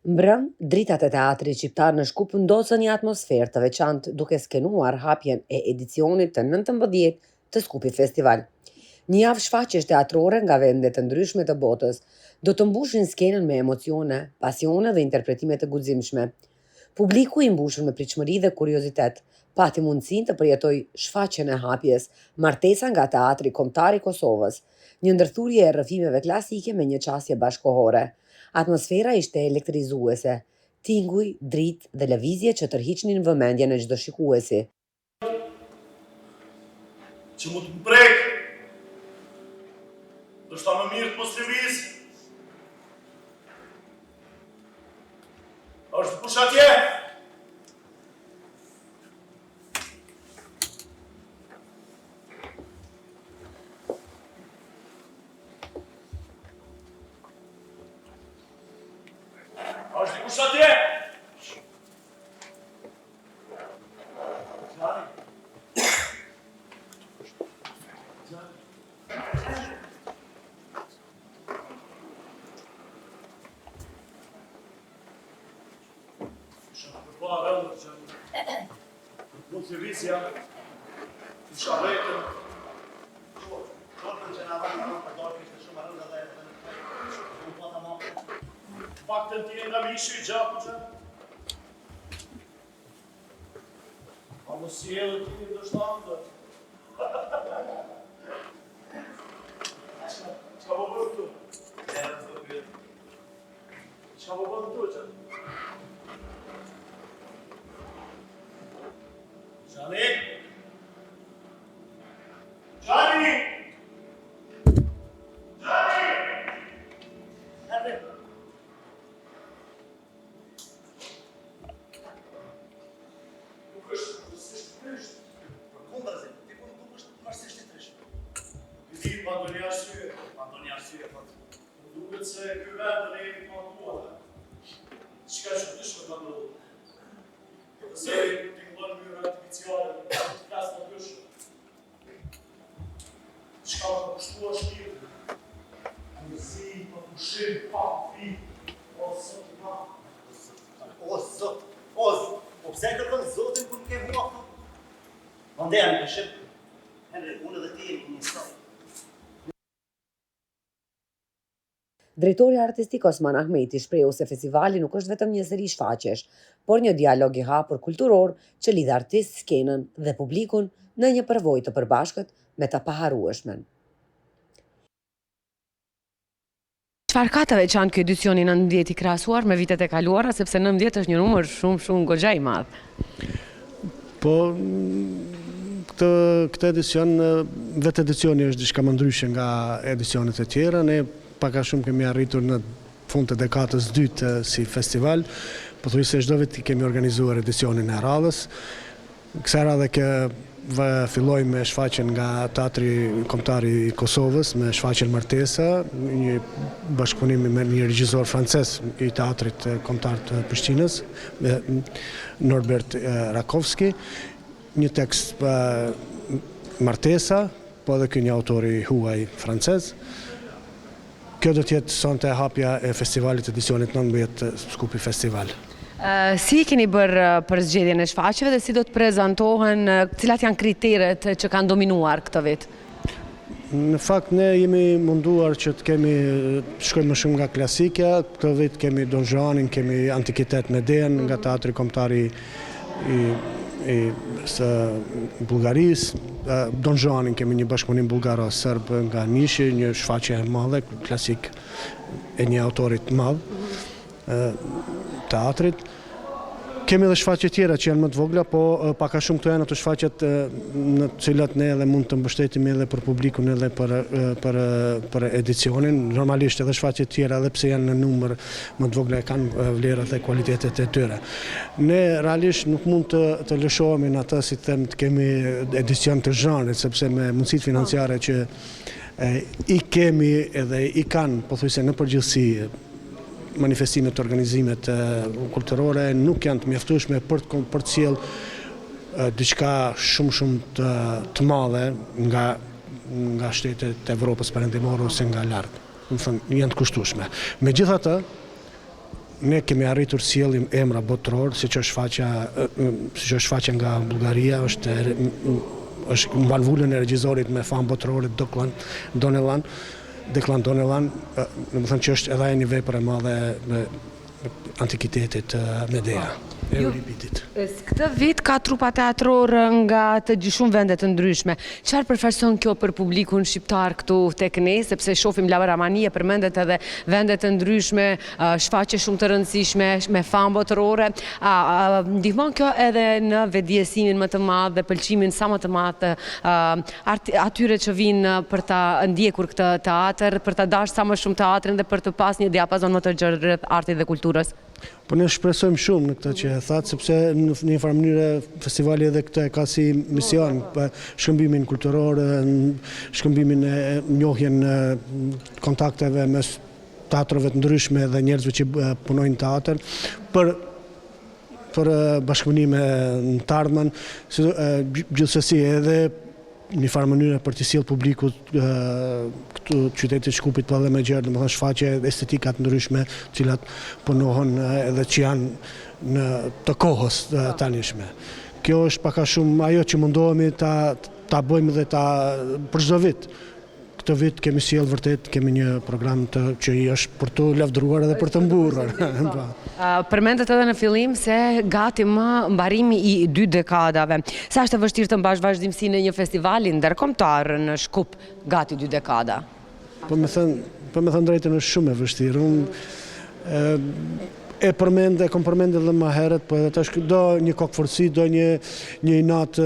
Mbrëmë, dritat e Teatrit Shqiptar në Shkup ndozën një atmosferë të veçantë duke skenuar hapjen e edicionit të 19 të Skupi Festival. Një javë shfaqjesh teatrore nga vende të ndryshme të botës do të mbushin skenën me emocione, pasione dhe interpretime të guximshme. Publiku, i mbushur me pritshmëri dhe kuriozitet, pati mundësinë të përjetojë shfaqjen e hapjes, Martesa nga Teatri Kombëtar i Kosovës, një ndërthurje e rrëfimeve klasike me një qasje bashkëkohore. Atmosfera ishte elektrizuese, tinguj, dritë dhe lëvizje që tërhiqnin vëmendjen e çdo shikuesi. Që mund të më prek. Ndoshta më mirë të mos lëviz. Është dikush atje? Është dikush atje? Paktën ti je nga mishi i gjaku që? A mos si edhe ti ndoshta ëndërr? Çka po bën këtu? Çka po bën këtu që? Xhani? Xhani! Xhani! Nuk është tërësisht i trishtë. Përkundrazi, ti po më dukesh tmerrësisht i trishtë. Nuk e di, pa ndonjë arsye. Pa ndonjë arsye, thotë. Më duket se ky vend dhe ne jemi të mallkuar. Diçka e çuditshme ka ndodhur. Edhe zëri im tingëllon në mënyrë artificiale, të flas natyrshëm. Çka më ka pushtuar shpirtin? Mërzi, pa pushim, pa kufi. O Zot i madh. O Zot, o Zot, po pse e kërkon Zotin kur nuk e hua këtu? Mandej janë peshim. Henry, unë dhe ti jemi njësoj. Drejtori artistik Osman Ahmeti shprehu se festivali nuk është vetëm një seri shfaqjesh, por një dialog i hapur kulturor që lidh artistë, skenën dhe publikun në një përvojë të përbashkët me të paharrueshmen. Çfarë ka të veçantë ky edicion i 19 i krahasuar me vitet e kaluara, sepse 19 është një numër shumë shumë goxha i madh. Po, këtë, këtë edicion, vetë edicioni është diçka më ndryshe nga edicionet e tjera. Ne pak a shumë kemi arritur në fund të dekadës dytë si festival. Pothuajse çdo vit kemi organizuar edicionin e radhës. Kësaj radhe ke filloi me shfaqjen nga Teatri Kombëtar i Kosovës, me shfaqjen Martesa, një bashkëpunim me një regjisor francez i Teatrit Kombëtar të Prishtinës, Norbert Rakovski, një tekst Martesa, po edhe ky një autor i huaj francez. Kjo do të jetë sonte hapja e festivalit të edicionit 19 të Skupi Festival. Si keni bërë përzgjedhjen e shfaqjeve dhe si do të prezantohen, cilat janë kriteret që kanë dominuar këtë vit? Në fakt ne jemi munduar që të kemi, të shkojmë më shumë nga klasikja, këtë vit kemi Don Juanin, kemi Antikitet Medean nga Teatri Kombëtar i i i së Bullgarisë, Don Juanin kemi një bashkëpunim bullgaro-serb nga Nishi, një shfaqje e madhe, klasik e një autori të madh teatrit. Kemi edhe shfaqje tjera që janë më të vogla, po pak a shumë këto janë ato shfaqjet në të cilat ne edhe mund të mbështetemi edhe për publikun edhe për për për edicionin. Normalisht edhe shfaqjet tjera edhe pse janë në numër më të vogla e kanë vlerat dhe kualitetet e tyre. Ne realisht nuk mund të të lëshohemi në atë si të them të kemi edicion të zhanrit sepse me mundësitë financiare që i kemi edhe i kanë pothuajse në përgjithësi manifestimet, organizimet kulturore nuk janë të mjaftueshme për të për të sjellë diçka shumë shumë të të madhe nga nga shtetet e Evropës Perëndimore ose nga larg. Domethënë janë të kushtueshme. Megjithatë, Ne kemi arritur të sjellim emra botërorë, siç është shfaqja, siç është shfaqja nga Bullgaria, është është mban vulën e regjisorit me famë botërore Declan Donnellan, Declan Donnellan, domethënë që është edhe ajo një vepër e madhe e antikitetit Medea, e Euripidit. Këtë vit ka trupa teatrore nga të shumë vende të ndryshme. Çfarë përfaqëson kjo për publikun shqiptar këtu tek ne, sepse shofim Laramani e përmendet edhe vende të ndryshme, shfaqje shumë të rëndësishme me famë botërore. A ndihmon kjo edhe në vetëdijesimin më të madh dhe pëlqimin sa më të madh të atyre që vijnë për ta ndjekur këtë teatër, për ta dashur sa më shumë teatrin dhe për të pas një diapazon më të gjerë rreth artit dhe kulturës? Po ne shpresojmë shumë në këtë që e thatë, sepse në një farë mënyre festivali edhe këtë e ka si mision, shkëmbimin kulturor, shkëmbimin e njohjen kontakteve mes teatrove të ndryshme dhe njerëzve që punojnë në teatër, për për bashkëpunime në të ardhmen, gjithsesi edhe në një farë mënyre për t'i sjellë publikut këtu të qytetit Shkupit, po edhe më gjerë, domethënë shfaqje estetika të ndryshme, të cilat punohen edhe që janë në të kohës të tanishme. Kjo është pak a shumë ajo që mundohemi ta ta bëjmë dhe ta për çdo vit. Këtë vit kemi sjellë vërtet, kemi një program të që i është për t'u lavdëruar edhe për t'u mburrur. Po. Përmendët edhe në fillim se gati më mbarimi i dy dekadave. Sa është e vështirë të mbash vazhdimësinë e një festivali ndërkombëtar në Shkup gati dy dekada? Po me thënë, po me thënë drejtën është shumë e vështirë. Unë e përmend, e kom përmend edhe më herët, po edhe tash do një kokëfortësi, do një një inat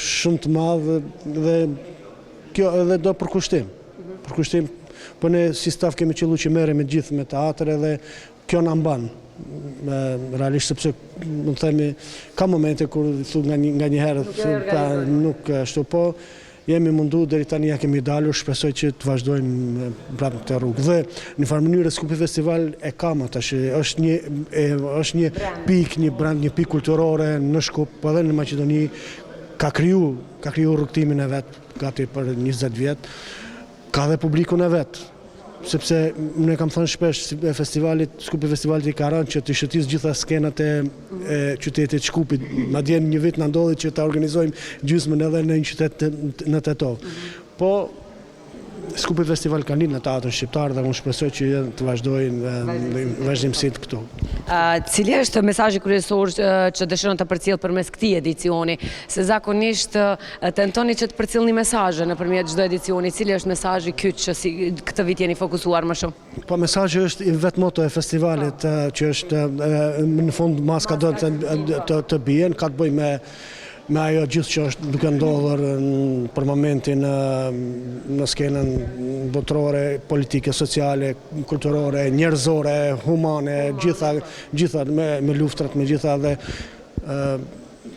shumë të madh dhe Kjo edhe do përkushtim. Përkushtim, po ne si staf kemi qëllu që merremi gjithë me teatër edhe kjo na mban. Realisht sepse mund të themi ka momente kur thu nga një, nganjëherë thu pa nuk ashtu po jemi mundu deri tani ja kemi dalur, shpresoj që të vazhdojmë prapë në këtë rrugë. Dhe në farë mënyre Skupi Festival e kam tash, është një e, është një pikë, një brand, një pikë kulturore në Shkup, po edhe në Maqedoni ka kriju Ka kriju rrugëtimin e vet gati për 20 vjet. Ka dhe publikun e vet. Sepse unë e kam thënë shpesh si festivalit, Skupi Festivalit i ka rënë që të shëtis gjitha skenat e, e qytetit Shkupit. Madje një vit na ndodhi që ta organizojmë gjysmën edhe në një qytet në Tetovë. Po Skupi Festival ka lindur në teatrin shqiptar dhe unë shpresoj që të vazhdojnë në vazhdimësi këtu. Cili është mesazhi kryesor që dëshiron të përcjellë përmes këtij edicioni? Se zakonisht tentoni që të përcillni mesazhe nëpërmjet çdo edicioni, cili është mesazhi kyç që si këtë vit jeni fokusuar më shumë? Po mesazhi është vetë moto e festivalit që është në fund maska do të të, të bien, ka të bëjë me Me ajo gjithë që është duke ndodhur për momentin në skenën botërore, politike, sociale, kulturore, njerëzore, humane, gjitha, gjitha me, me luftrat, me gjitha dhe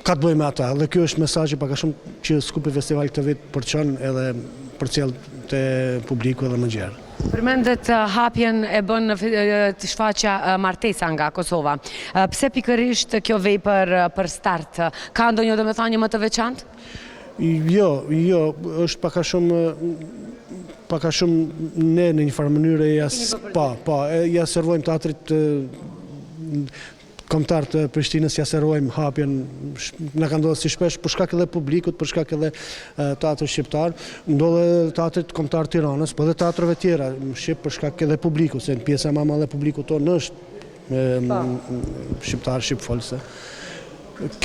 ka të bëjë me ata. Dhe kjo është mesazhi pak a shumë që Skupi Festival këtë vit përçon edhe përcjell te publiku edhe më gjerë. Përmendet hapjen e bën shfaqja Martesa nga Kosova. Pse pikërisht kjo vepër për start? Ka ndonjë domethënie më të veçantë? Jo, jo, është pak a shumë pak a shumë ne në një farë mënyre ja pa, pa, ja servojmë teatrit Kombëtar të Prishtinës ja servojmë hapjen, na ka ndodhur si shpesh për shkak edhe publikut, për shkak edhe teatrit shqiptar, ndodh edhe teatrit kombëtar të Tiranës, po edhe teatrove tjera në shqip për shkak edhe publikut, se pjesa më e madhe e publikut tonë është po. shqiptar, shqipfolëse.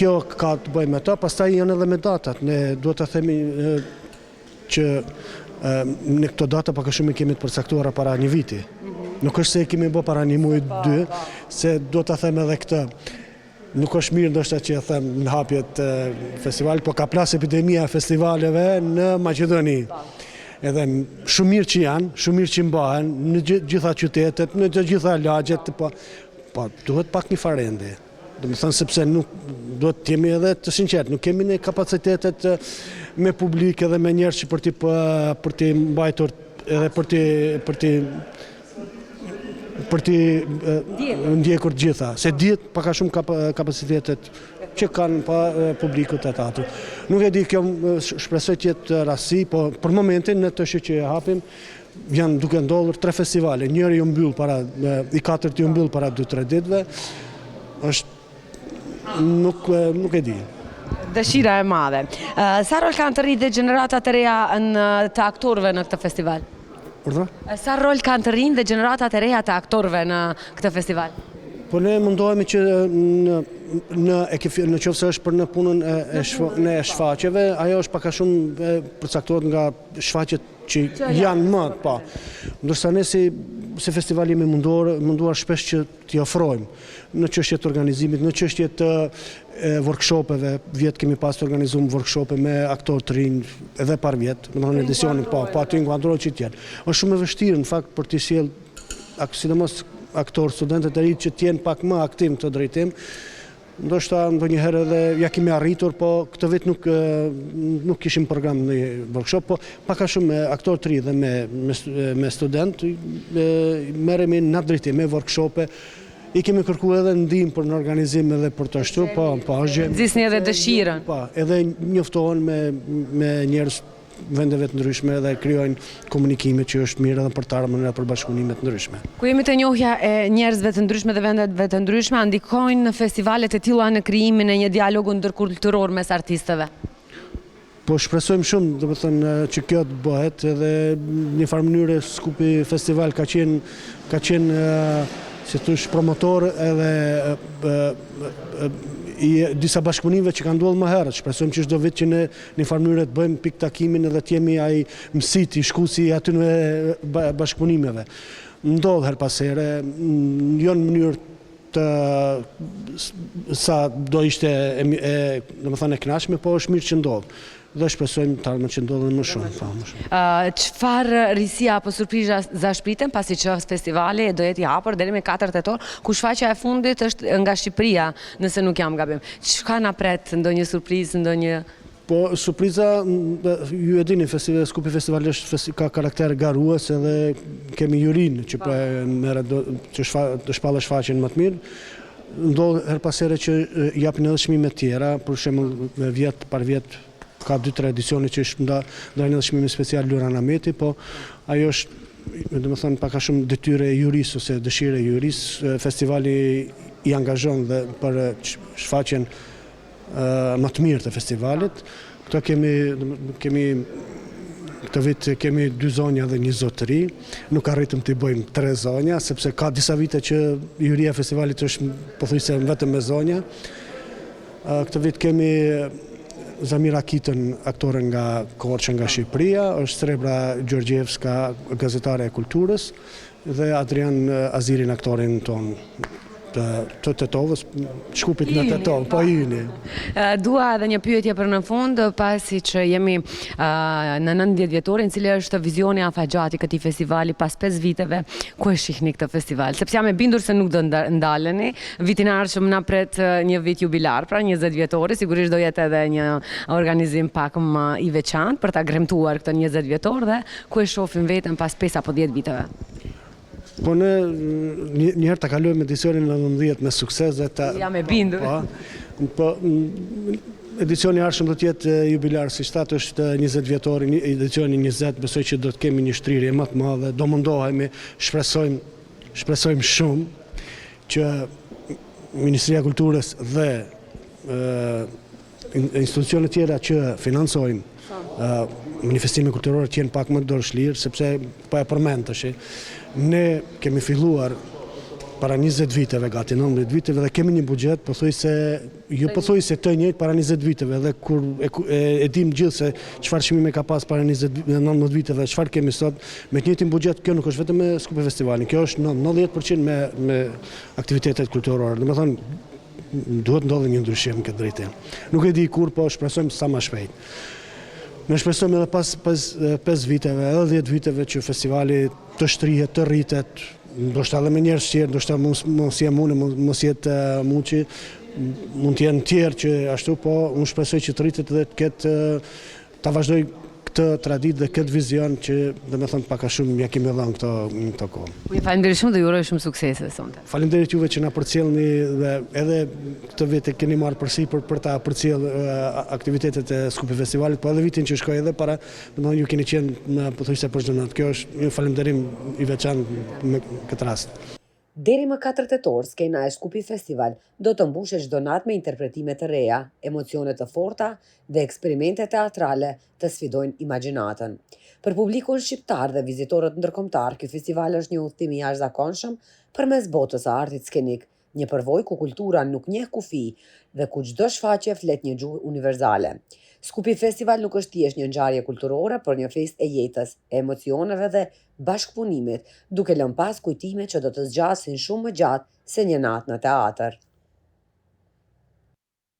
Kjo ka të bëjë me ta, pastaj janë edhe me datat. Ne duhet ta themi që ne këto data pak a shumë i kemi të përcaktuara para një viti. Nuk është se i kemi bë para një muaj, po, dy, po. se duhet ta them edhe këtë. Nuk është mirë ndoshta që e them në hapje të festivalit, po ka plas epidemia e festivaleve në Maqedoni. Po. Edhe shumë mirë që janë, shumë mirë që mbahen në gjitha qytetet, në të gjitha lagjet, po, po duhet pak një farë rendi. Domethënë sepse nuk duhet të jemi edhe të sinqertë, nuk kemi ne kapacitetet me publik edhe me njerëz që për t'i për t'i mbajtur edhe për t'i për t'i për t'i ndjekur të gjitha. Se dihet pak a shumë kapacitetet që kanë pa publikut të teatrit. Nuk e di kjo shpresoj të jetë rastësi, po për momentin ne tash që e hapim. Janë duke ndodhur tre festivale, njëri u mbyll para, i katërti u mbyll para 2-3 ditëve. Është nuk nuk e di. Dëshira e madhe. Sa rol kanë të rinjtë dhe gjeneratat e reja në të aktorëve në këtë festival? Urdhëro? Sa rol kanë të rinjtë dhe gjeneratat e reja të aktorëve në këtë festival? Po ne mundohemi që në në e në qoftë se është për në punën e, e, shfa, në e shfaqjeve, ajo është pak a shumë përcaktohet nga shfaqjet që janë më, po. Ndërsa ne si si festival jemi munduar munduar shpesh që t'i ofrojmë në çështje të organizimit, në çështje të workshopeve, vjet kemi pas të organizuar workshope me aktorë të rinj edhe parvjet, domethënë edicionin, po, po aty inkuadrohet që të jenë. Është shumë e vështirë në fakt për t'i sjellë sidomos aktorë, studentët e rinj që të jenë pak më aktiv në këtë drejtim. Ndoshta ndonjëherë edhe ja kemi arritur, po këtë vit nuk nuk kishim program në workshop, po pak a shumë me aktorë të rinj dhe me me, me studentë merremi në atë drejtim me workshope. I kemi kërku edhe ndihmë për në organizim edhe për të ashtu, po, po, është gjë. Nxisni edhe dëshirën. Po, edhe njoftohen me me njerëz vendeve të ndryshme dhe krijojnë komunikime që është mirë edhe për të ardhmen edhe për bashkëpunime të ndryshme. Ku jemi te njohja e njerëzve të ndryshme dhe vendeve të ndryshme, a ndikojnë festivalet e tilla në krijimin e një dialogu ndërkulturor mes artistëve? Po shpresojmë shumë, domethënë që kjo të bëhet edhe në një farë mënyre Skupi Festival ka qenë ka qenë si thush promotor edhe i disa bashkëpunimeve që kanë ndodhur më herët. Shpresojmë që çdo vit që ne Në një farë mënyre të bëjmë pikëtakimin edhe të jemi ai mësiti, shkuesi i atyre bashkëpunimeve. Ndodh herë pas here, jo në mënyrë të sa do ishte e, e domethënë e kënaqshme, po është mirë që ndodh. Dhe shpresojmë të ardhmen që ndodh edhe më shumë, po, më shumë. Çfarë risia apo surprizash priten pasi që festivali do jetë i hapur deri me 4 tetor, ku shfaqja e fundit është nga Shqipëria, nëse nuk jam gabim. Çka na pret, ndonjë surprizë, ndonjë... Po, surpriza, ju e dini, festival, Skupi Festival është ka karakter garues edhe kemi jurinë që po e merret që shfa, të shpallë shfaqjen më të mirë. Ndodh herë pas here që japin edhe çmime të tjera, për shembull vjet parvjet ka 2-3 edicione që është nda, ndajnë edhe çmimin special Luran Ameti, po ajo është domethënë pak a shumë detyrë e jurisë ose dëshirë e jurisë, festivali i angazhon dhe për shfaqjen më të mirë të festivalit. Këto kemi kemi këtë vit kemi dy zonja dhe një zotëri. Nuk arritëm t'i bëjmë tre zonja, sepse ka disa vite që juria e festivalit është pothuajse vetëm me zonja. Këtë vit kemi Zamira Kitën, aktore nga Korça nga Shqipëria, është Srebra Gjorgjevska, gazetare e kulturës, dhe Adrian Azirin, aktorin tonë të, të Tetovës, Shkupit në Tetovë, po yni. Dua edhe një pyetje për në fund, pasi që jemi në 19 vjetorin, cili është vizioni afatgjatë i këtij festivali pas 5 viteve, ku e shihni këtë festival? Sepse jam e bindur se nuk do ndaleni, Vitin e ardhshëm na pret një vit jubilar, pra 20 vjetori, sigurisht do jetë edhe një organizim pak më i veçantë për ta kremtuar këtë 20 vjetor dhe ku e shohim veten pas 5 apo 10 viteve. Po ne një herë ta kalojmë edicionin 19 me sukses dhe ta Jam e bindur. Po, po edicioni i ardhshëm do të jetë jubilar, siç thatë, është 20 vjetori, edicioni 20, besoj që do të kemi një shtrirje më të madhe, do mundohemi, shpresojmë shpresojmë shumë që Ministria e Kulturës dhe institucionet tjera që financojnë manifestime kulturore të jenë pak më dorëshlirë, sepse po e përmend tash. Ne kemi filluar para 20 viteve, gati 19 viteve dhe kemi një buxhet pothuajse jo pothuajse të njëjtë para 20 viteve dhe kur e, e, e dim gjithë se çfarë çmime ka pas para 20 19 viteve dhe çfarë kemi sot, Me të njëjtin buxhet, kjo nuk është vetëm me Skupi Festivalin, kjo është në 90% me me aktivitetet kulturore. Domethënë duhet ndodhë një ndryshim në këtë drejtim. Nuk e di kur, po shpresojmë sa më shpejt. Ne shpresojmë edhe pas 5 viteve, edhe 10 viteve që festivali të shtrihet, të rritet, ndoshta edhe me njerëz tjerë, ndoshta mos mos jem unë, mos jetë Muçi, mund të jenë tjerë që ashtu, po unë shpresoj që të rritet dhe të ketë ta vazhdoj. këtë traditë dhe këtë vizion që domethënë pak a shumë ja kemi dhënë këto në këto kohë. Ju faleminderit shumë dhe ju uroj shumë suksese sonte. Faleminderit juve që na përcjellni dhe edhe këtë vit e keni marrë përsipër për ta përcjellë aktivitetet e Skupi Festivalit, po edhe vitin që shkoi edhe para, domethënë ju keni qenë në pothuajse për çdo natë. Kjo është një falënderim i veçantë në këtë rast. Deri më katër tetor, skena e Shkupi Festival do të mbushet çdo natë me interpretime të reja, emocione të forta dhe eksperimente teatrale të sfidojnë imagjinatën. Për publikun shqiptar dhe vizitorët ndërkombëtarë, ky festival është një udhëtim i jashtëzakonshëm përmes botës së artit skenik, Një përvojë ku kultura nuk njeh kufij dhe ku çdo shfaqje flet një gjuhë universale. Skupi Festival nuk është thjesht një ngjarje kulturore, por një festë e jetës, e emocioneve dhe bashkëpunimit, duke lënë pas kujtime që do të zgjasin shumë më gjatë se një natë në teatër.